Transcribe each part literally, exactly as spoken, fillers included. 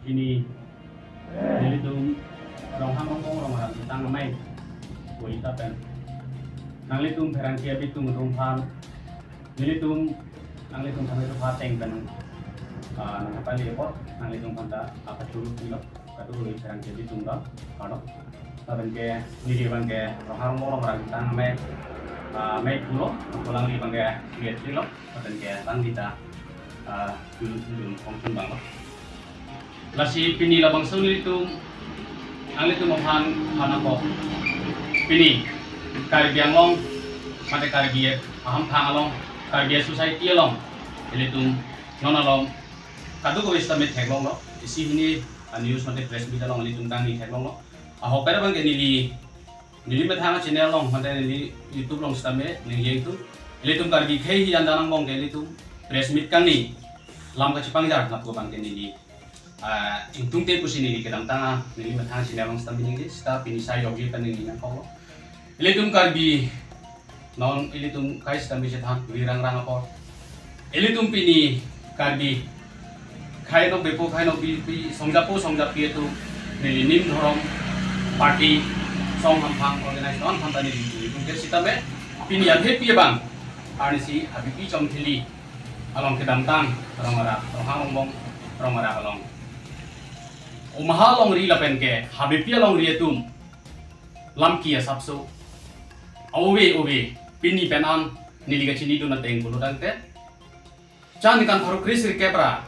Pini nelitum Ronghang Rongbong Rong Arak Ketang Amei Boita pen nanglitum pherangke abitung atum aphan, nelitum, nanglitum kami tu phateng pen, ah, nangkapali apot nanglitum aphan ta apachuru pilo. Katu pherangke abitung ta, kado. Lapen ke neli abang ke Ronghang Rongbong Rong Arak Ketang Amei, ah, amei pulo, alangli abang ke create lo. Lapen ke alangli ta, ah, dun dun kongsun abang lo. Lasi pini labangso nelitum, nanglitum aphan phan ako. Pini Karbi Anglong, mate Karbi ahamphang along, Karbi society along, nelitum non along kadokave sitame theklonglo. Isi hini a-news mate press meet along nelitum kangni theklonglo. Ahok pen abang ke neli neli methang channel along, mate neli YouTube along sitame ningje itum. Ilitum Karbi khei hi anda angbong ke ilitum press meet kangni lam kachepangjar lapu abang ke neli, ah, ingtungte pusi neli kedamtang a, neli methang channel along sitame ningje, sita pini sai yokji pen neli nangkoklo. Ilitum Karbi, non ilitum kai sitame chethan, rirang rang apor. Ilitum pini Karbi, khai nokbepo, khai nokbepi, songjapo, songjapi atum, neli nim dhorom, party, song hamphang, organize non hamphang ta neli ilitum ke sitame, pini athepi abang, arnisi Habipi Chomthili along kedamtang, Rong Arak, Ronghang Rongbong Rong Arak along. Omaha alongri lapen ke, Habipi alongri atum, lamki asapso. Ove, ove, pini pen an, neli kachinidun ateng pulo tangte. Cha ningkan pharo kre sirkep ra.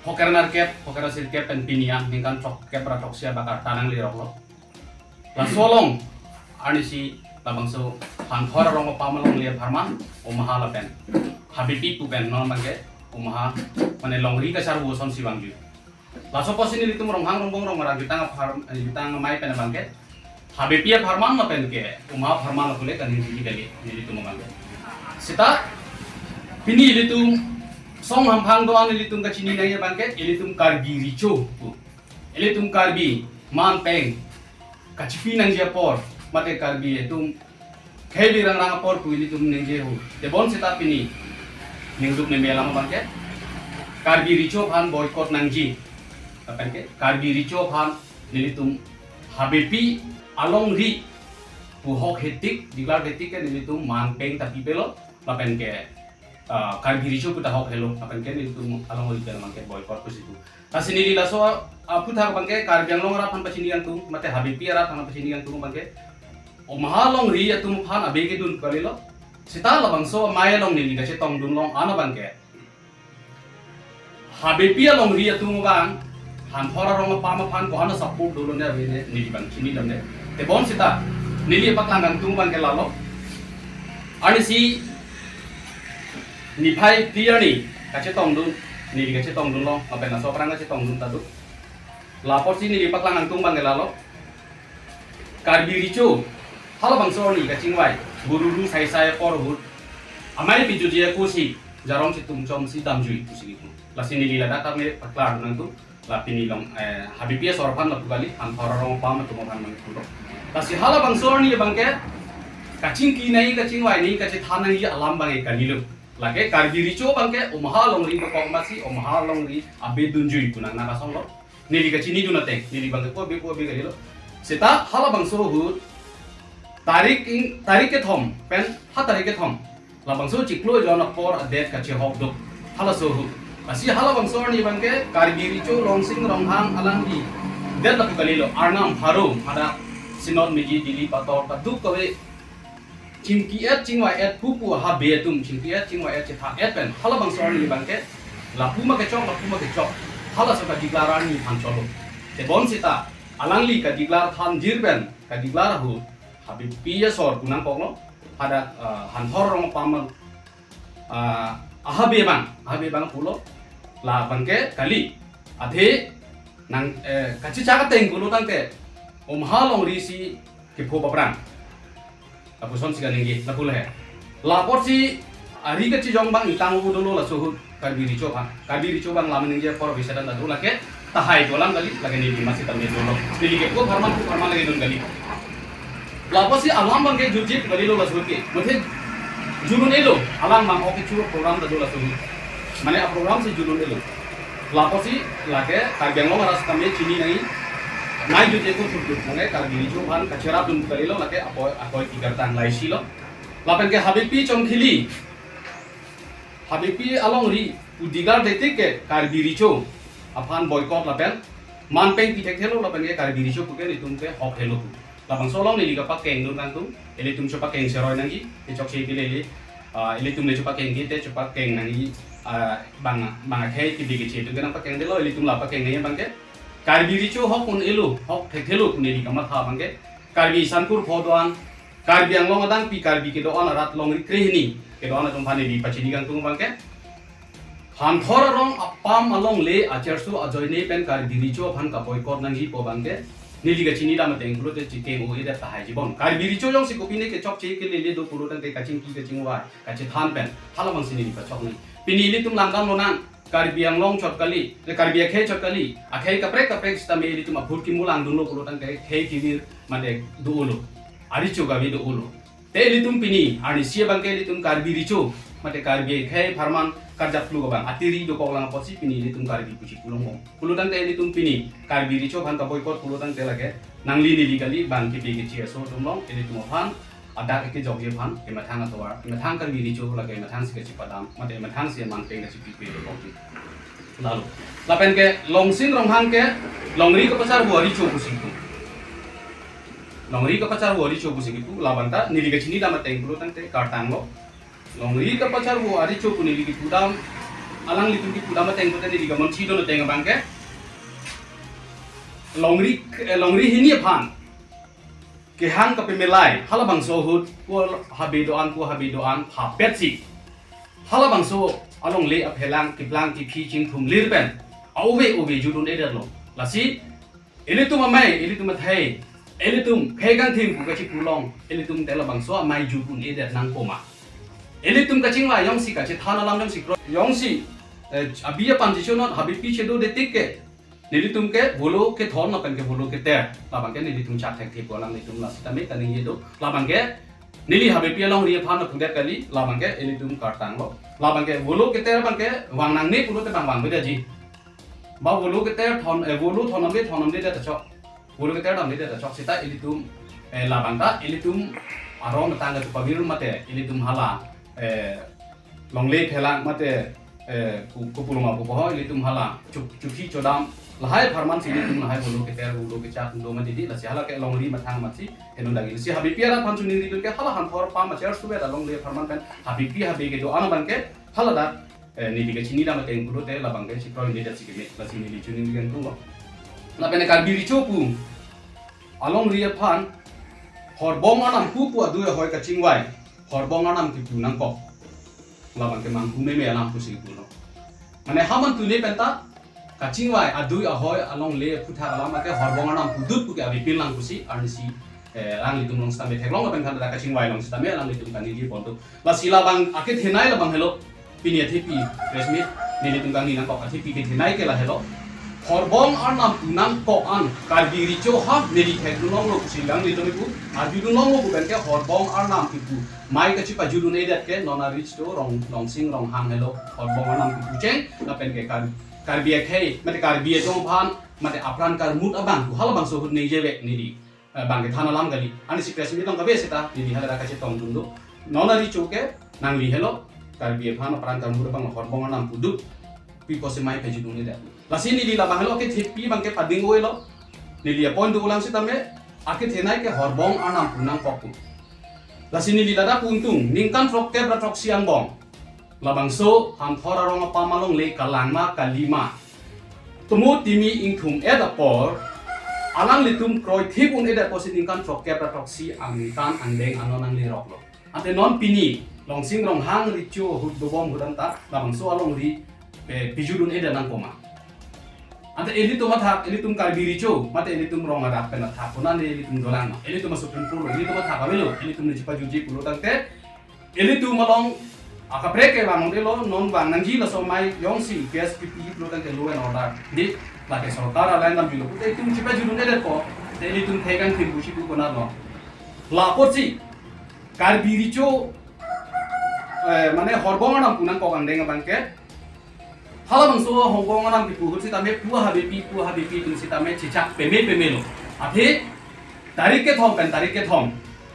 Phokera nerkep, phokera sirkep pen pini an, ningkan throkkep ra throksi abakar ta nangleroklo. Laso along, arnisi labangso Hanthor arong apam alongle apharman, Omaha lapen Habipi pu pen non abang ke, Omaha, mane longri kacharvo asonsi vangji. Laso apotsi nelitum Ronghang Rongbong Rong Arak Ketang aphar-, eh, Ketang Amei pen abang ke, Habipi apharman lapen ke, Omaha apharman apule kaningje kali, nelitum abang ke. Sita, pini ilitum, song hamphang do-an ilitum kachini nangji abang ke, ilitum Karbi Recho pu. Ilitum Karbi, man peng, kachepi nangji apor, mate Karbi atum khei rirang rang apor pu ilitum ningje ho. Tebon sita pini ningduk neme alam abang ke, Karbi Recho aphan boycott nangji. Lapen ke Karbi Recho aphan nelitum Habipi alongri pu hok hetik, declare hetik ke nelitum man peng ta pipelo. Lapen ke, ah, Karbi Recho pu ta hok helo, lapen ke nelitum alongri pen abang ke boycott pusi pu. Lasi neli laso, ah, aphuthak abang ke Karbi Anglong arat aphan pachini kangtung, mate Habipi arat aphan pachini kangtung abang ke, Omaha alongri atum aphan abe kedun kalilo. Sita labangso amei along neli kachetongdun long an abang ke, Habipi alongri atum abang, Hanthor arong apam aphan ko-an a-support dolo ne ave ne, neli abang chinidamde. Tebon sita, neli paklang kangtung abang ke lalo. Arnisi niphai phli arni kachetongdun, neli kachetongdun long, lapen laso aphrang kachetongdun ta do. La apotsi neli paklang kangtung abang ke lalo. Karbi Recho, halabangso arni kachingvai, bururu saisai apor ahut, amei pejutji ako si, jarong chitum chomsi damjui pusi nelitum. Lasi neli ladak kami paklar nangtum, la pini along, eh, Habipi asor aphan lapu kali, Hanthor arong apam atum aphan nangtum. Lasi halabangso arni abang ke, kachingki nangji, kachingvai nangji, kachethan nangji alam abang ke kalilo. Lake Karbi Recho abang ke, Omaha alongri dokok masi, Omaha alongri abe dunjui pu nang nang asong lo. Neli kachinidun ateng, neli abang ke ko abe ko abe kalilo. Seta halabangso ahut, tarik ing, tarik kethom, pen ha tarik kethom. Labangso chiklo jon apor adet kachehok duk. Halaso ahut. Lasi halabangso arni abang ke Karbi Recho Longsing Ronghang alangli det lapu kalilo, arnam pharo hadak Synod meji Delhi pator paduk kave chingki-et chingvai-et pupu ahabe atum, chingki-et chingvai-et chethak-et pen halabangso arni abang ke lapu ma kechok, lapu ma kechok, halaso kadeclare arni aphan cholo. Tebon seta alangli kadeclare thanjir pen kadeclare ahut Habipi asor pu nangkoklo, hadak, ah, Hanthor arong apam, ah, ahabe abang, ahabe abang pulo, la abang ke kali, athe nang, eh, kachichak ateng pulo tangte, Omaha alongri si kepho aphrang. Lapuson si kaningje, lapu le. La apotsi ari kachijong abang ingtang u dolo laso ahut Karbi Recho aphan. Karbi Recho abang lam ningje apor bisadan ta do lake tahai dolang kali, lake neli masi tamne dolo. Neli ke ko apharman ko apharman lake dun kali. La apotsi alam abang ke jutji kalilo laso ahut ke. Muthe julun-elo, alam abang ok kecho program ta do laso ahut. Mane aprogram si julun-elo. Lapusi lake Karbi Anglong arat sitame chini nangji. Nai jut eko thurthur nangke Karbi Recho aphan kacherap dun kalilo lake apoi akoi kikartang laisi lo. Lapen ke Habipi Chongkhili, Habipi alongri udigar detik ke Karbi Recho aphan boycott lapen manpeng pi thekthelo lapen ke Karbi Recho puke ilitum ke hok helo pu. Labangso along neli kapakeng dun kangtung, ilitum chepakeng seroi nangji, te chokche ke lele, ah, ilitum le chepakeng ke te chepakeng nangji, ah, bang, bang akhei ke bigi che, tum ke nangpakeng detlo, ilitum la pakeng nangji abang ke. Karbi Recho hok un-elo, hok thekthelo pu neli kamatha abang ke. Karbi Sankur pho do-an, Karbi Anglong adang pi Karbi kedo-an arat longri krehini kedo-an atum aphan neli pachini kangtung abang ke. Hanthor arong apam alongle acherso ajoine pen Karbi Recho aphan kaboycott nangji pu abang ke. Neli kachini dam ateng pulote chikeng o-edet tahai jibon. Karbi Recho jongsi kopine ke chokche ke lele do pulo tangte kachingki kachingvai kachethan pen halabangsi neli pachok nangji. Pini ilitum langdam lonang. Karbi Anglong chot kali, le Karbi akhei chot kali, akhei kaprek kaprek sitame ilitum aphur kimu langdunlo pulo tangte khei kivir mate do-olo. Arecho kave do-olo. Te ilitum pini, arnisi abang ke ilitum Karbi Recho, mate Karbi akhei apharman karjap plu abang, atiri dokok lang apotsi pini ilitum Karbi pusi pulongbom. Pulo tangte ilitum pini, Karbi Recho aphan kaboycott pulo tangte lake, nangli neli kali, bang kipi kichi aso atum along, ilitum aphan, adak kejokji aphan, emethang atovar, emethang Karbi Recho lake emethangsi kachipadam, mate emethangsi manpeng kachipipe lo bokji. Lalo. Lapen ke Longsing Ronghang ke, longri kapacharvo arecho pusi kipu. Longri kapacharvo arecho pusi kipu, labang ta, neli kachini dam ateng pulo tangte kartanglo. Longri kapacharvo arecho pu neli kipu dam, alanglitum kipu dam ateng pulote neli kamonchi dun ateng abang ke. Longri, eh, longri hini aphan kehang kapemelai, halabangso ahut, ko habe do-an, ko habe do-an, hapetsi. Halabangso alongle aphelang, kiplang, kiphi, chingthum lir pen. A-ove, ove jut un-edetlo. Lasi, ilitum amei, ilitum athai, ilitum khei kangthim pu kachipu along, ilitum te labangso amei jut un-edet nangkoma. Ilitum kachingvai jongsi kachethan alam jongsi kro-, jongsi, eh, abi apan chichonot, Habipi chedo detik ke, nelitum ke volo kethon lapen ke volo keter. Labang ke nelitum chak thekthe pu alanglitum la sitame kaningje do. Labang ke neli Habipi alongri aphan pudet kali. Labang ke ilitum kartanglo. Labang ke volo keter abang ke vang nangne pulote bang vangvedaji. Ba volo keter thon, eh, volo thon namde, thon namde det ta chok. Volo keter damde det ta chok seta ilitum, eh, labang ta ilitum arong ketang ketu pavir mate ilitum hala, eh, longle phelang mate, eh, ku-, kupuloma kupoho ilitum hala chuk-, chukhi chodam lahai apharman si ilitum lahai volo keter volo kechak do mati di lasi hala ke longri mathang matsi heno dagi. Lasi Habipi arat aphan chuningri dun ke hala Hanthor apam acherso vet alongle apharman pen Habipi habe kedo-an abang ke hala dak, eh, neli kachini dam ateng pulote labang ke chikroi ni det si keme lasi neli chuningri kangtunglo. Lapen Karbi Recho pu alongri aphan horbong arnam pu pu adui ahoi kachingvai. Horbong arnam kipu nangkok. Labang ke manghu meme alam pusi pulo. Mane haman tune penta kachingvai adui ahoi alongle aphuthak alam ke horbong arnam pudut puke avepin lang pusi arnisi, eh, alanglitum along sitame theklong lapen khan da kachingvai along sitame alanglitum kaningje pontu. Lasi labang akethenei labang helo. Pini athepi press meet nelitum kangni nangkok athepi kethenei ke lahelo. Horbong arnam pu nangkok an Karbi Recho ha neli thekdun longlo pusi alanglitum kipu. Arjudun longlo pu pen ke horbong arnam kipu. Mei kachipajut un-edet ke non arecho Rong, Longsing Ronghang helo. Horbong arnam kipu cheng lapen ke Kar-, Karbi akhei, mate Karbi atum aphan, mate apran karmut abang pu halabangso ahut ningje vek neli. Eh, bang kethan alam kali. Arnisi press meet along kave seta, neli hala dak kachetongdun do. Non arecho ke, nangli helo, Karbi aphan apran karmut abang horbong arnam pudut, pi kosi mei pajut un-edet. Lasi neli labang helo kethepi abang ke pading oilo. Neli a-point do-o lang sitame, akethenei ke horbong arnam pu nangkok pu. Lasi neli ladak pu ingtung, ningkan throkkep ra throksi angbong. Labangso Hanthor arong apam alongle kalang ma kali ma. Tomo timi ingthum-et apor, alanglitum kroithip un-edet apotsi ningkan throkkep ra throksi angtan angdeng ano nangleroklo. Ante non pini, Longsing Ronghang Recho ahut dobom ahut anta, labangso alongri, eh, pijut un-edet nangkoma. Ante ilitum athak, ilitum Karbi Recho, mate ilitum rong arat pen athak, konane ilitum dolang, ilitum a-Supreme Court lo, ilitum athak avelo, ilitum neli chipajutji pulo tangte, ilitum along akaprek ke vang un-elo, non vang nangji laso amei jongsi case pipi pulo tangte law and order. Di, lake sorkar alai damjulo, te ilitum chipajut un-edet ko, te ilitum thek kangthim pusi pu konatlo. Lapotsi, Karbi Recho, eh, mane horbong arnam pu nangkok angdeng abang ke, Halabangso Hornbong Arnam kepu ahut sitame pu ahabepi, pu ahabepi atum sitame chechak peme peme lo. Athe tarik kethom pen tarik kethom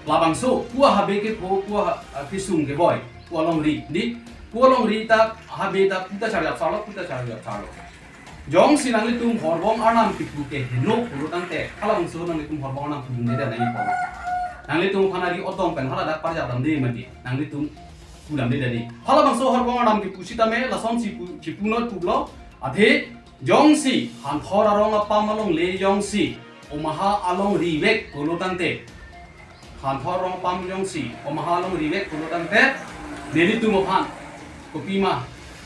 labangso pu ahabe kepho, pu aha-, kesung keboi, pu alongri, di, pu alongri ta, ahabe ta, pu ta charjap sarlo, pu ta charjap sarlo. Jongsi nanglitum Hornbong Arnam kepu ke heno pulo tangte, halabangso nanglitum Hornbong Arnam kepu nede nai po. Nanglitum aphan ari otong pen haladak parjap damde mati. Nanglitum pudamde dadi. Halabangso Hornbong Arnam kepu sitame lasonsi pu, chipunot pulo. Athe jongsi Hanthor arong apam alongle jongsi omaha alongri vek pulo tangte, Hanthor arong apam jongsi omaha alongri vek pulo tangte, nelitum aphan kopima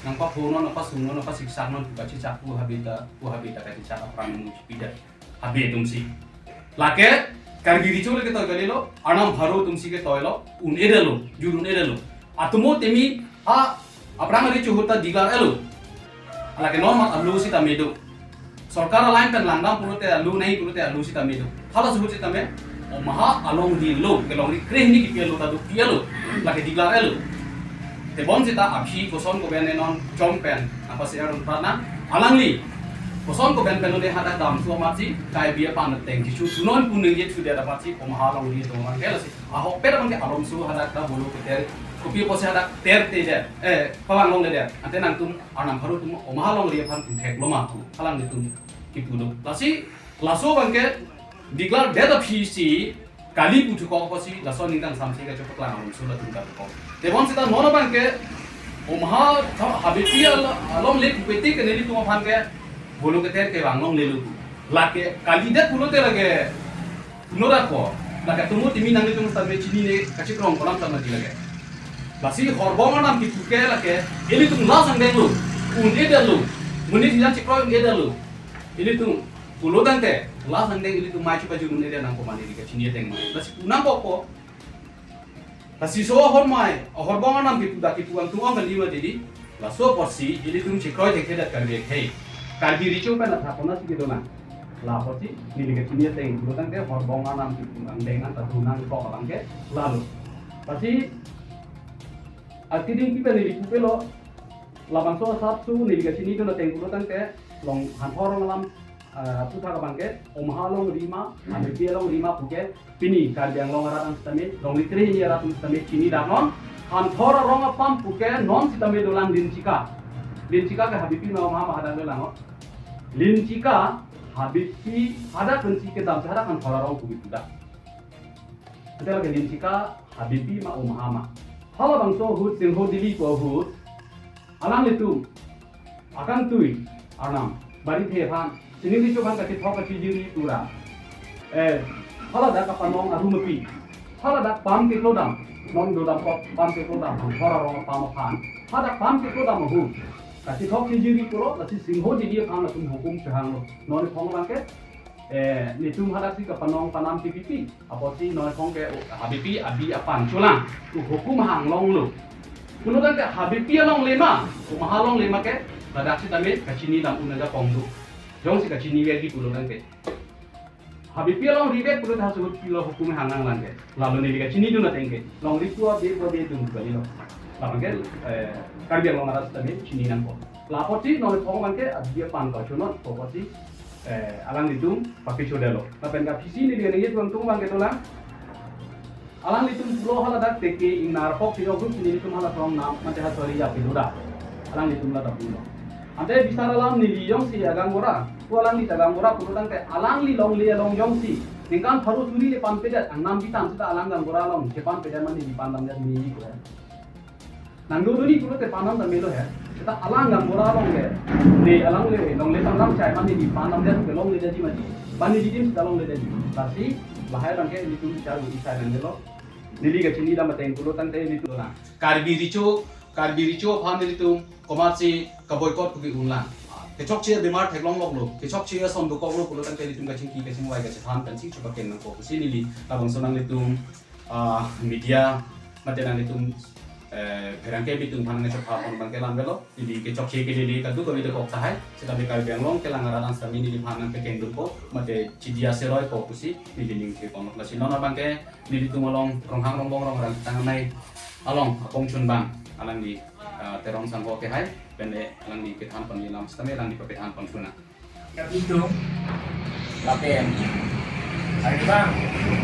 nangpaphonon, nangpasungnon, nangpasiksak non, pu kachechak, pu ahabe ta, pu ahabe ta kachechak apran mu chipidet habe atumsi. Lake Karbi Recho le ketoi kalilo, Arnam Pharo atumsi ketoilo, un-edetlo, jur un-edetlo. Atomo temi a aphrang recho ahut ta declare etlo. Lake non mat alo sitame do. Sorkar a-line pen langdam pulote alo nai pulote alo sitame do. Halaso ahut sitame omaha alongri lo, kelongri krehini kipi alo ta dopi etlo. Lake declare etlo. Tebon seta aphi koson koben non chom pen apa se aron pratna alangli koson koben pen lo de hadak damso amatsi Karbi aphan ateng kecho sunon pu ningje sudet apatsi omaha alongri atum abang ke lasi ahokpet abang ke alomso hadak ta bolo keter kopi apotsi hadak ter te det, eh, pavang longledet. Ante nangtum Arnam Pharo atum omaha alongri aphan pu thekloma pu alanglitum kepu do. Lasi laso abang ke declare det aphisi kali pu thukok apotsi laso aningkan samsi kachepaklang alomso latum kathukok. Tebon seta non abang ke omaha tha-, habepi al-, alongle pu peti ke nelitum aphan ke bolo keter kevang longlelo pu. Lake kalidet pulote lake nodak ko. Lake atomo temi nanglitum sitame chinine kachikrong kolam tama di lake. Lasi Hornbong Arnam kepu ke lake ilitum la sangdeng lo, un-edetlo, monit hijan chikroi un-edetlo. Ilitum pulo tangte la sangdeng ilitum mai chepajur un-edet nangkok mane di kachini ateng mane. Lasi pu nangkokpo. Lasi so ahormai, Hornbong Arnam kepu dak kepu angtung ong kali ma didi. Laso apotsi ilitum chikroi thekthedet Karbi akhei. Karbi Recho pen athak konatsi kedo nang. La apotsi neli kachini ateng pulo tangte Hornbong Arnam kepu angdeng nang tadu nangkok abang ke lalo. Lasi atiding pi pen neli pupelo, labangso asapso neli kachinidun ateng pulo tangte, long Hanthor arong alam, eh, aphuthak abang ke, omaha alongri ma, amepi alongri ma pu ke, pini Karbi Anglong arat an sitame, longri krehini arat an sitame chinidak non, Hanthor arong apam pu ke non sitame dolang Linchika. Linchika ke habepi ma omaha ma hadak dolang non. Linchika habepi hadak pensi kedam si hadak Hanthor arong pu kepudak. Ante lake Linchika habepi ma omaha ma. Halabangso ahut singho dili ko ahut alanglitum akangtui Arnam Barithe aphan, Sining Recho aphan kachethok kachijiri tura, eh, haladak kapanong arum api, haladak pam keklo dam, non dodam kok pam keklo dam, Hanthor arong apam aphan hadak pam keklo dam ahut kachethok kachijiri pulo, lasi singho dili aphan latum hukum chehanglo. Non iphong abang ke, eh, netum hadaksi kapanong panam T P P apotsi non iphong ke habepi abi apang cholang, tu hukum hang longlo. Pulo tangte habepi alongle ma, omaha alongle ma ke, ladak sitame kachini dam un-e ajapong do. Jongsi kachini vekji pulo tangte, habepi alongri vek pulo ta suhut pilo hukum hang nanglang ke. Lalo neli kachinidun ateng ke, longri pu abe pu abe dun kalilo. Labang ke, eh, Karbi Anglong arat sitame chini nangkok. La apotsi non iphong abang ke abi apang kachonon, pu apotsi, eh, alanglitum pakichodetlo. Lapen ke aphisi neli ningje pu angtung abang ke dolang. Alanglitum pulo haladak teke ingnar pok si jok grup si nelitum hala song nam mate ha sori ya piluda. Alanglitum la ta pulo. Ante bisar alam neli jongsi agang gora, pu alangli ta gang gora pulo tangte alangli longle along jongsi ningkan pharo suri le pan pedet, angnam bitam seta alang gang gora along chepan pedet mane di pandam det mi ko. Nang doduni pulote panam ta melo he. Seta alang gang gora alongle, ne alangle longle panam chai mane di panam det ke longledetji mati. Mane di dim seta longledetji. Lasi lahai abang ke nelitum bichar uji sai nangdelo. Neli kachini dam ateng pulo tangte nelitum la Karbi Recho, Karbi Recho aphan nelitum komatsi kaboycott puke unlang. Kechokche bemar theklong loklo, kechokche ason dokoklo pulo tangte nelitum kachingki kachingvai kachethan pensi chepakeng nangkok pusi neli labangso nanglitum, ah, media mate nanglitum, eh, pherangke bitung aphan nangchepha pon abang ke lam velo. Neli kechokche ke neli kadu kami dokok tahai. Sitame Karbi Anglong kelang arat an sitame neliphan nangpekeng dunpo mate chidia seroi po pusi neli ningje ponlo. Lasi non abang ke nelitum along Ronghang Rongbong Rongrang tang amei along akong chunbang alangli, ah, Terong Sangho kehai, pen le alangli kethan ponji alam sitame alangli papethan ponthu nang. Kapitung, lapen, hari bang,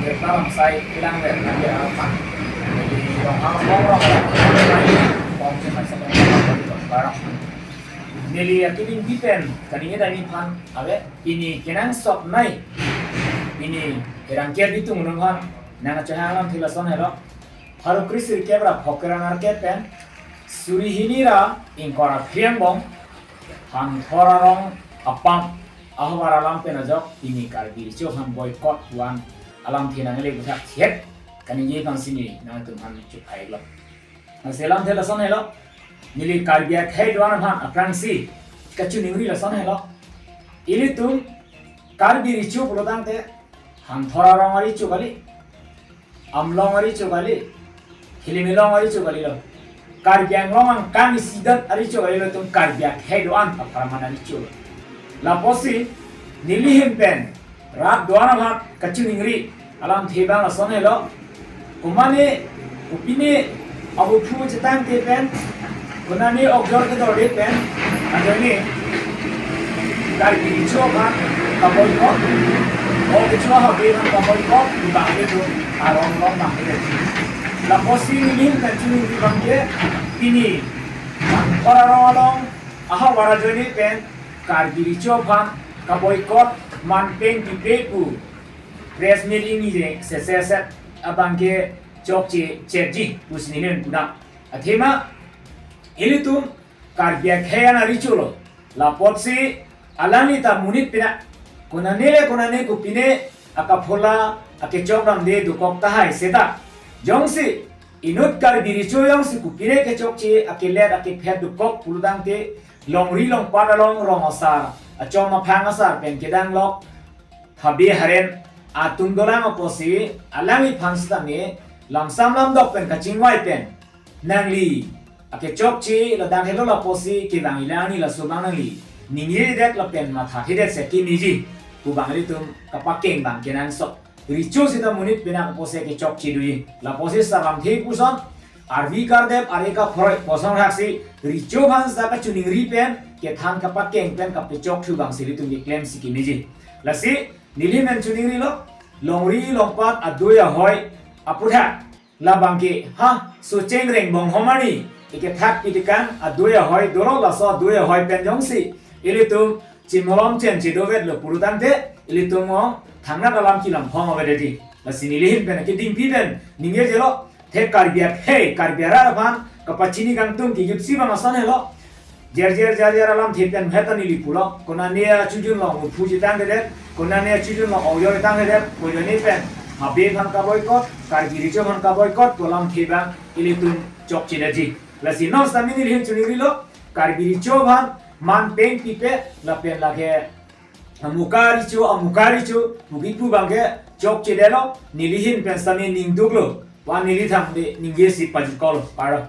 Dr. Ramsai Kilangder, nanti apa? Jadi, orang apa orang, orang, orang, orang, orang, orang, orang, neli akening bipen, kaning eda ni phan, ave, pini kenangsot nei, pini kerang ker bitung nung phan, nangkachohang alamthe lason helo, pharo kre-sirkep ra phokre-ra nerkep pen, suri hini ra ingkoi ra phli angbong, Hangthor arong apam, ahavar alam pen ajok, pini Karbi Recho aphan boycott pu-an alamthe nangle buthat thiet, kaningje phan si neli nangtum aphan chophai lo. Lasi alamthe lason helo, neli Karbi akhei do-an aphan aphrangsi kachiningri lason helo. Ilitum Karbi Recho pulo tangte Hangthor arong arecho kali, Amlong arecho kali, Khilimi Long arecho kali lo. Karbi Anglong angkang isidet arecho kali lo, ilitum Karbi akhei do-an apharman arecho lo. Lapusi neli ahin pen rat do-an aphan kachiningri alamthe abang lason helo. Komane, kopine, abu phu chetangte pen, konane okjor kedorde pen, ajoine, Karbi Recho aphan kaboycott, ok kecho habe aphan kaboycott, di bang le do, arong long bang le. Lapusi neli ahin pen chiningri abang ke, pini, Hangthor arong along, ahavar ajoine pen, Karbi Recho aphan kaboycott, manpeng pipe pu, press meet ingnije, se, se, se, abang ke chokche chetji pusi neli pu nang. Athema, ilitum Karbi akhei an arecho lo. Lapusi alangli ta monit pina, konane le konane kopine akaphola akechok damde dokok tahai seta. Jongsi inut Karbi Recho jongsi kopine kechokche akelet akephet dokok pulo tangte, longri longpat along rong asar, achom aphang asar pen kedang lok, habe haren atum dolang apotsi alangliphan sitame lamsam lamdok pen kachingvai pen, nangli akechokche ladak helo lapusi kevang ilang ni laso abang nangli ningjedet lapen mathathedet si kemeji pu abang ilitum kapakeng abang kenangsot. Recho sita monit pina apotsi kechokche doji. Lapusi saramthe puson, arvi kardep, are kaphoroi puson raksi, Recho aphan sita kachiningri pen, kethan kapakeng pen kapechokthu abang si ilitum keklem si kemeji. Lasi, neli ahin pen chiningri lo, longri longpat adui ahoi aputhak, labang ke, ha, Socheng Rengbong ho mani, ikethak pitikang adui ahoi dolo, laso adui ahoi pen jongsi ilitum chimolom chen chedovet lo pulo tangte, ilitum ong thangnat alam kelam phong avedetji. Lasi neli ahin pen kedingpi pen ningjeje lo, the Karbi akhei, Karbi arat aphan kapachini kangtung kejut si abang ason helo. Jer jer jer jer alamthe pen heta neli pulo, konane achujun along muphu chetangdedet, konane achujun along okjor chetangdedet, konane pen habe aphan kaboycott, Karbi Recho aphan kaboycott pu alamthe abang ilitum chokchedetji. Lasi non sitame neli ahin chiningri lo, Karbi Recho aphan manpeng pipe lapen lake amuka recho, amuka recho pu kipu abang ke chokchedetlo, neli ahin pen sitame ningduklo, pu-an neli thangnat ningje si pajut kol paro.